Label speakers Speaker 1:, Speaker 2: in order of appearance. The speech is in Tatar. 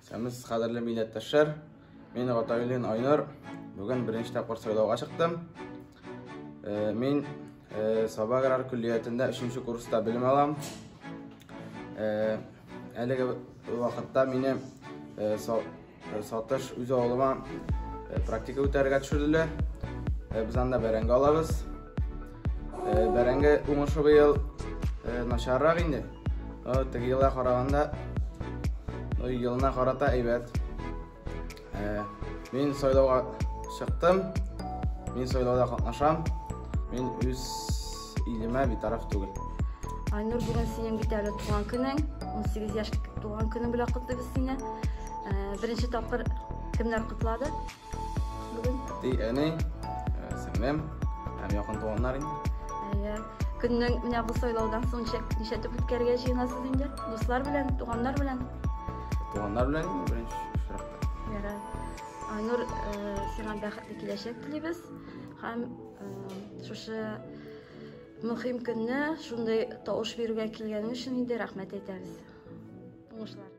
Speaker 1: Исәнмесез, кадерле милләттәшләр. Мин Гатауллин Айнур. Бүген беренче тапкыр сайлауга чыктым. Э, мин э, Саба аграр көллиятендә 3 курста белем алам. Э, әлеге вакытта мине Сатыш үз авылыма практика үтәргә төшерделәр. Без анда бәрәңге алабыз. Бәрәңге уңышы быел начаррак инде. Теге елга караганда, елына карата әйбәт. Мин сайлауга чыктым. Мин сайлауда катнашам. Мин үз илемә битараф түгел.
Speaker 2: Айнур, бүген синең бит әле туган көнең. 18 яшь туган көнең белән котлыйбыз сине. Беренче тапкыр кемнәр котлады
Speaker 1: бүген? Әти, әни, сеңлем һәм якын туганнар инде.
Speaker 2: Әйе. Көннең менә бу сайлаудан соң ничә итеп үткәрергә җыенасыз инде? Дуслар белән, туганнар белән?
Speaker 1: Туганнар белән инде беренче очракта.
Speaker 2: Ярар. Айнур, сиңа бәхетле киләчәк телибез һәм шушы мөһим көнне шундый тавыш бирүгә килгәнең өчен инде рәхмәт әйтәбез. Уңышлар.